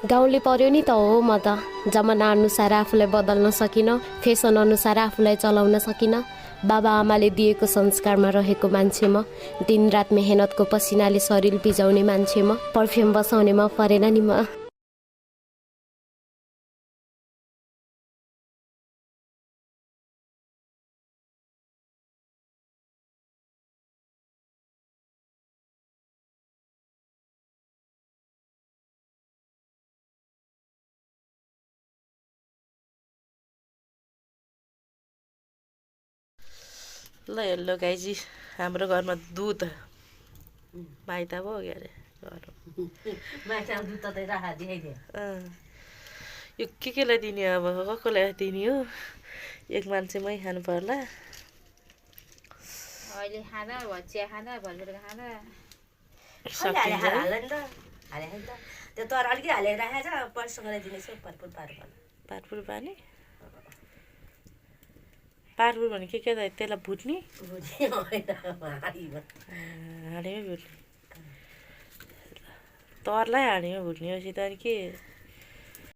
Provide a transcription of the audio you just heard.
गाउँले पर्यो नि त हो म त जमाना अनुसार आफूलाई बदल्न सकिनँ फेसन अनुसार आफूलाई चलाउन सकिनँ बाबा आमाले दिएको संस्कारमा रहेको मान्छे म दिनरात मेहनतको पसिनाले शरीर बिजाउने मान्छे म पर्फ्युम बसाउने म परेन नि म ल हेलो गाइजी हाम्रो घरमा दुध माइत भयो के अरे यो केलाई दिने अब कसलाई दिने हो एक मान्छेमै खानु पर्ला अहिले खाँदा चिया खाँदा भलुका खाँदा सकिन्छ त्यो तर अलिकति हालेर राखेको छ परिसँगले दिनेछु पारपुर पारपुर पानी पारपुर भने के त त्यसलाई भुट्ने हाँडीमै भुट्ने तरलाई हाँडीमै भुट्ने पछि त अनि के